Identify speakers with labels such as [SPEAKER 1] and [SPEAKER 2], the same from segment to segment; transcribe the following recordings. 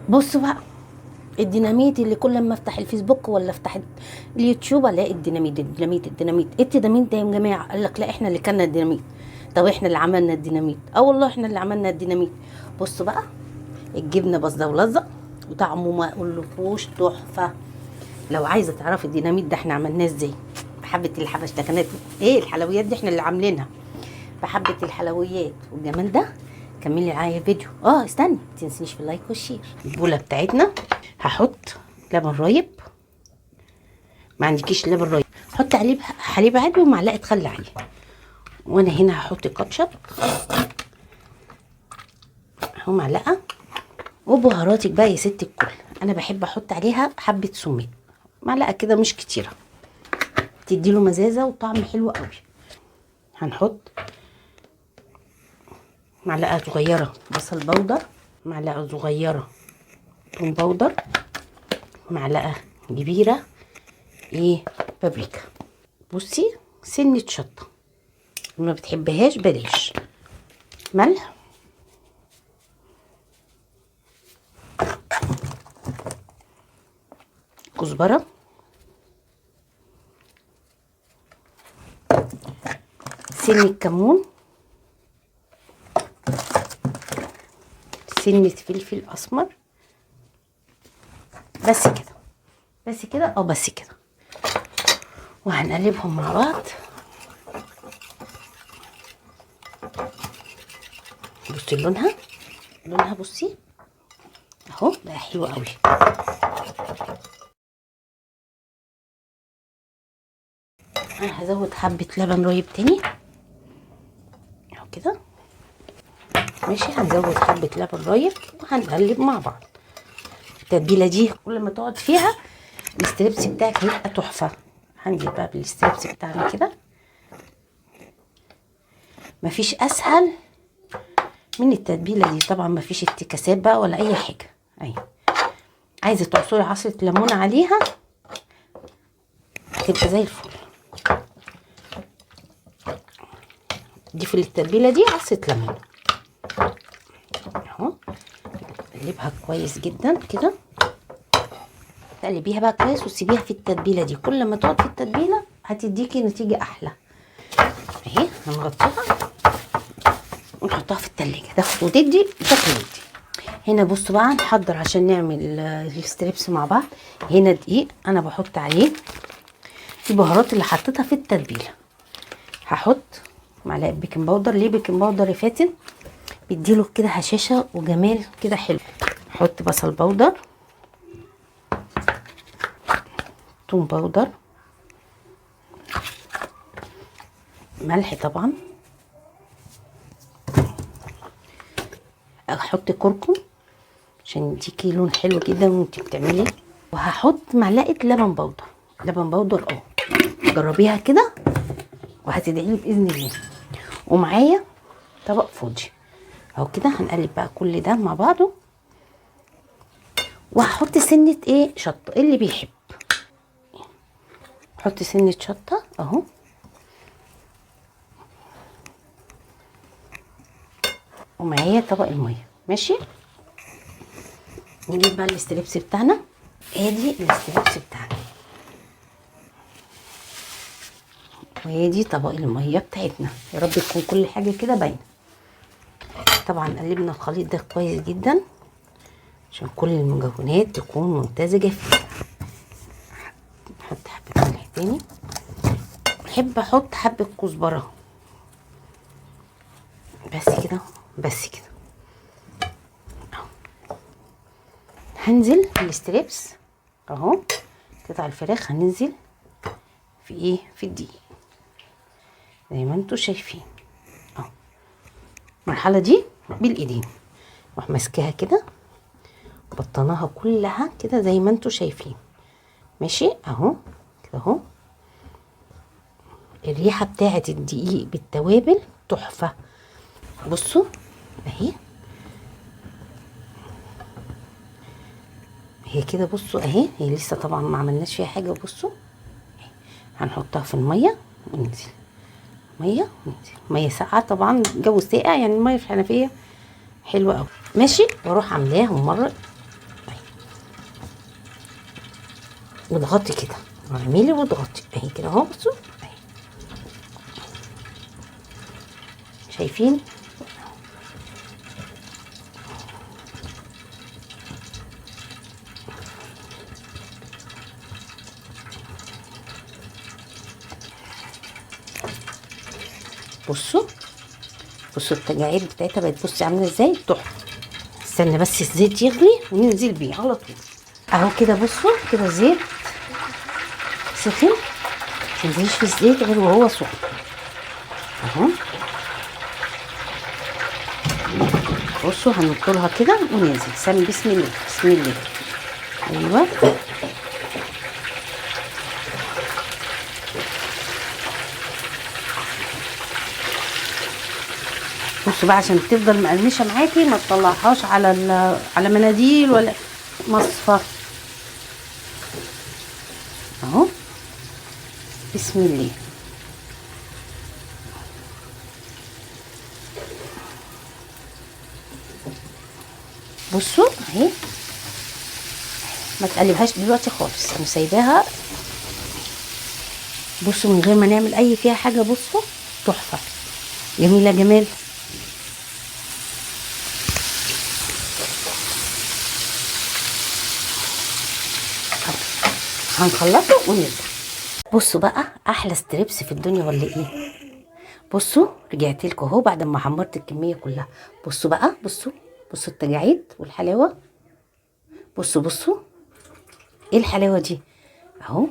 [SPEAKER 1] بصوا بقى الديناميت اللي كل ما افتح الفيسبوك ولا افتح اليوتيوب الاقي الديناميت الديناميت الديناميت. ايه الديناميت ده يا جماعة؟ قال لك لا احنا اللي كلنا الديناميت. طب احنا اللي عملنا الديناميت؟ اه والله احنا اللي عملنا الديناميت. بصوا بقى الجبنة بزه ولزق وطعمه ما اقولكوش تحفة. لو عايزه تعرفي الديناميت ده احنا عملناه ازاي، بحبه الحبشتكنات، ايه الحلويات دي احنا اللي عاملينها، بحبه الحلويات والجمال ده. كملي معايا الفيديو. استني، ما تنسيش في ال like وال share. البوله بتاعتنا هحط لبن رايب، ما عندكيش لبن رايب حطي عليه حليب عادي ومعلقة خل عليه. وانا هنا هحط كاتشب اهو معلقه، وبهاراتك بقى يا ست الكل. انا بحب احط عليها حبه سماق، معلقه كده مش كتيرة، تديله مزازه وطعم حلو قوي. هنحط معلقه صغيرة بصل بودر، معلقه صغيرة توم بودر، معلقه كبيرة بابريكا. بصي سنة شطه، ما بتحبهاش بلاش، ملح، كزبره، سنة كمون، سنة فلفل اسمر. بس كده، بس كده، بس كده. وهنقلبهم مع بعض. بصي لونها بصي اهو بقى حلو قوي. انا هزود حبة لبن رايب تاني اهو كده، ماشي. هنزود حبة لبن رايب وهنقلب مع بعض. التتبيلة دي كل ما تقعد فيها ال strips بتاعك هيبقى تحفة. هنجيب بقى بال strips بتاعنا كده، مفيش اسهل من التتبيلة دي. طبعا مفيش افتكاسات بقى ولا اي حاجة. اهي عايزة تعصري عصرة ليمون عليها هتبقى زي الفل. ضيفي للتتبيلة دي عصرة ليمون اهو، قلبها كويس جدا كده، تقلبيها بقى كويس وتسيبيها في التتبيلة دي. كل ما تقعد في التتبيلة هتديكي نتيجة احلى. اهي هنغطيها ونحطها في التلاجة تاخد وتدي تاكل ودي. هنا بصوا بقى نحضر عشان نعمل الستريبس مع بعض. هنا دقيق انا بحط عليه البهارات اللي حطيتها في التتبيلة. هحط معلقة baking powder. ليه baking powder يا فاتن؟ بيديله كده هشاشة وجمال كده حلو. احط بصل powder، توم powder، ملح طبعا، احط كركم عشان يديكي لون حلو جدا وانتي بتعملي. وهحط معلقه لبن بودر، لبن بودر جربيها كده وهتدعي لي باذن الله. ومعايا طبق فاضي اهو كده. هنقلب بقى كل ده مع بعضه. وهحط سنة شطه، اللي بيحب حط سنة شطه اهو. ومعايا طبق المية، ماشي. نجيب بقى ال strips بتاعنا. ادي ال strips بتاعنا وادي طبق المية بتاعتنا. يا رب تكون كل حاجة كده باينة. طبعا قلبنا الخليط ده كويس جدا عشان كل المكونات تكون ممتزجه فيه. نحط حبه ملح تاني، بحب احط حبه كزبره بس كده، بس كده. هنزل ال strips اهو، قطع الفراخ هننزل في في الدقيق زي ما انتوا شايفين اهو. المرحلة دي بالايدين اروح ماسكاها كده بطناها كلها كده زي ما انتوا شايفين، ماشي اهو كده اهو. الريحة بتاعه الدقيق بالتوابل تحفة. بصوا اهي، هي كده بصوا اهي، هي لسه طبعا ما عملناش فيها حاجة. بصوا هنحطها في المية وننزل مية وننزل مية ساقعه، طبعا الجو ساقع يعني المية في الحنفية حلوة قوي، ماشي. واروح عاملاهم مرة واضغطي كده، اعملي واضغطي اهي كده اهو. بصوا اهي، شايفين؟ بصوا بصوا التجاعيد بتاعتها بقت بصي عامله ازاي، تحفة. استنى بس الزيت يغلي وننزل بيه على طول اهو كده. بصوا كده الزيت سخن، متنزليش في الزيت غير وهو سخن اهو. بصوا هنطلها كده وننزل. سم بسم الله بسم الله، ايوه. بصوا بقى عشان تفضل مقرمشه معاكي ما تطلعهاش على على مناديل ولا مصفى اهو. بسم الله. بصوا اهي، ما تقلبهاش دلوقتي خالص، انا سايباها. بصوا من غير ما نعمل اي فيها حاجة. بصوا تحفة جميلة جمال. هنخلصه ونرجع. بصوا بقى احلى strips في الدنيا ولا ايه؟ بصوا رجعت لكم اهو بعد ما حمرت الكمية كلها. بصوا بقى، بصوا بصوا التجاعيد والحلاوه. بصوا بصوا ايه الحلاوة دي اهو.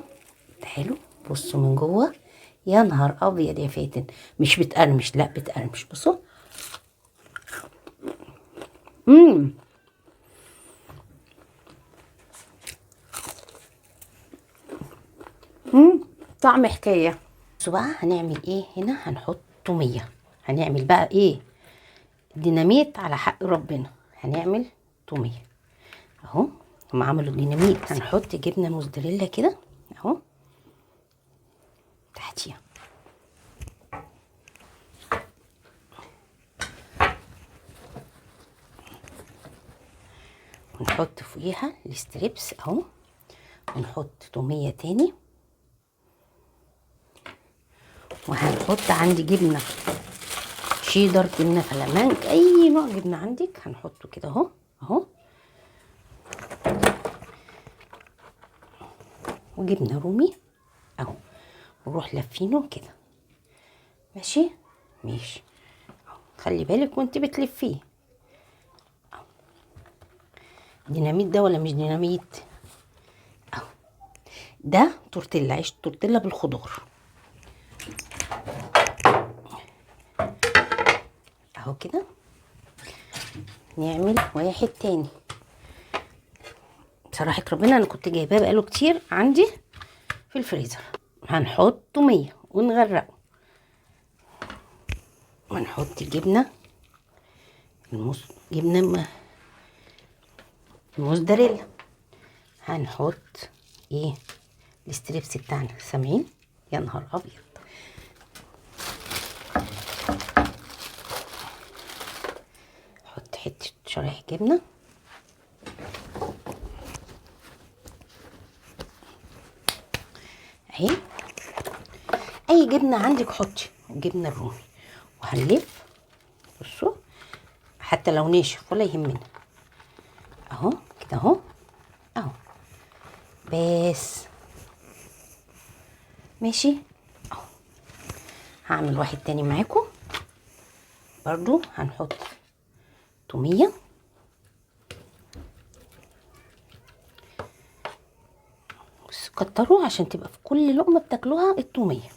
[SPEAKER 1] حلو. بصوا من جوه، يا نهار ابيض يا فاتن، مش بتقرمش، لا بتقرمش. بصوا طعم حكاية. بصوا بقى هنعمل ايه هنا؟ هنحط توميه. هنعمل بقى ايه؟ ديناميت على حق ربنا. هنعمل توميه اهو، هم عملوا ديناميت. هنحط جبنه موزاريلا كده اهو تحتيها. ونحط فوقيها ال strips اهو، ونحط توميه تاني، وهنحط عندي جبنه شيدر، جبنه فلامنك، اي نوع جبنه عندك هنحطه كده اهو اهو، وجبنه رومي اهو، ونروح لفينه كده. ماشي ماشي، خلي بالك وانت بتلفيه. ديناميت ده ولا مش ديناميت؟ اهو ده تورتيلا، عيش تورتيلا بالخضار اهو كده. نعمل واحد تاني. بصراحة ربنا انا كنت جايباه بقاله كتير عندي في الفريزر. هنحط تومية ونغرقه، ونحط جبنة جبنة موزاريلا. هنحط ايه ال strips بتاعنا. سامعين؟ يا نهار ابيض. حط حتة شرايح جبنه. اهي اي جبنه عندك حطي، جبنه الرومي. وهنلف بصوا حتى لو ناشف ولا يهمنا اهو كده اهو اهو بس. ماشي اهو. هعمل واحد تاني معاكم برضو. هنحط تومية، بس كتروا عشان تبقى في كل لقمة بتاكلوها التومية.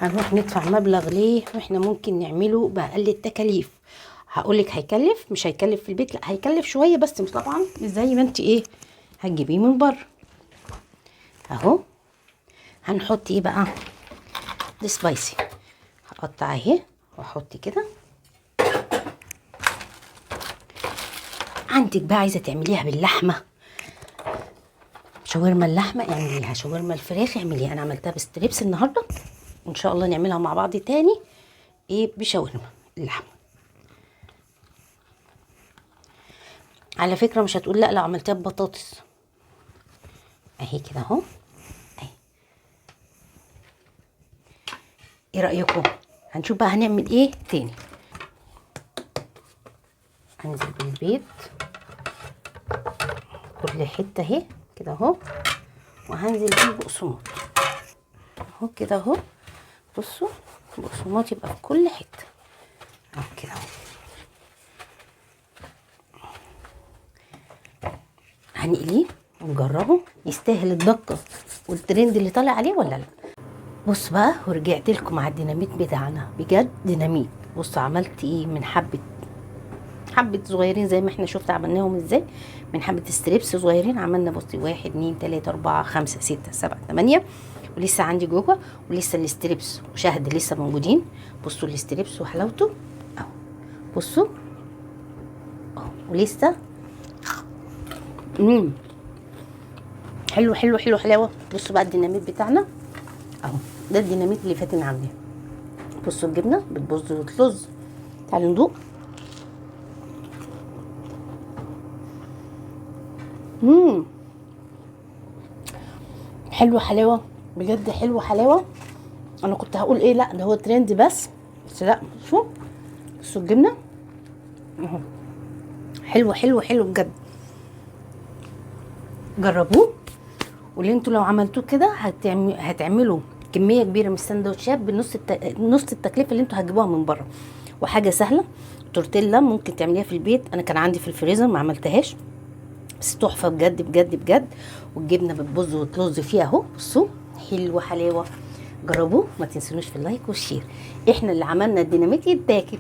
[SPEAKER 1] هنروح ندفع مبلغ ليه واحنا ممكن نعمله بأقل التكاليف؟ هقولك هيكلف، مش هيكلف في البيت، لا هيكلف شوية بس مش طبعا مش زي ما انت ايه هتجيبيه من بره اهو. هنحط ايه بقى؟ ال spicy. هقطع اهي واحط كده. عندك بقى عايزه تعمليها باللحمه، شاورما اللحمة اعمليها، شاورما الفراخ اعمليها. انا عملتها ب strips النهارده، وان شاء الله نعملها مع بعض تاني ايه بشاورما اللحمة. على فكرة مش هتقول لا لو عملتها ببطاطس. اهي كده اهو اهي. ايه رايكم؟ هنشوف بقى هنعمل ايه تاني. هنزل بالبيض كل حتة اهي كده اهو، وهنزل بالبقسماط اهو كده اهو. بصوا البقسماط يبقى في كل حتة اهو كده اهو. هنقليه ونجربه، يستاهل الدقة والترند اللي طالع عليه ولا لا. بص بقى، ورجعت لكم على الديناميت بتاعنا، بجد ديناميت. بصوا عملت ايه من حبه صغيرين زي ما احنا شفت عملناهم ازاي، من حبه strips صغيرين عملنا بصي 1 2 3 4 5 6 7 8، ولسه عندي جوه، ولسه ال strips وشهد لسه موجودين. بصوا ال strips وحلاوته اهو، بصوا اهو، ولسه حلو حلو حلو حلاوة. بصوا بقى الديناميت بتاعنا اهو، ده الديناميت اللي فاتن عاملاه. بصوا الجبنة بتبظ وتلظ. تعالوا ندوق. حلو حلاوة بجد، حلو حلاوة. انا كنت هقول ايه، لا ده هو ترند بس لا. بصوا بصوا الجبنة اهو، حلو حلو حلو بجد. جربوه، واللي انتوا لو عملتوه كده هتعملوا كمية كبيرة من السندوتشات بنص نص التكلفة اللي انتوا هتجيبوها من بره. وحاجه سهلة، تورتيلا ممكن تعمليها في البيت. انا كان عندي في الفريزر ما عملتهاش، بس تحفة بجد بجد بجد. والجبنه بتبظ وتلظ فيها اهو. بصوا حلوة حلاوة. جربوه، ما تنسونوش في ال like وال share. احنا اللي عملنا الديناميت يتاكل.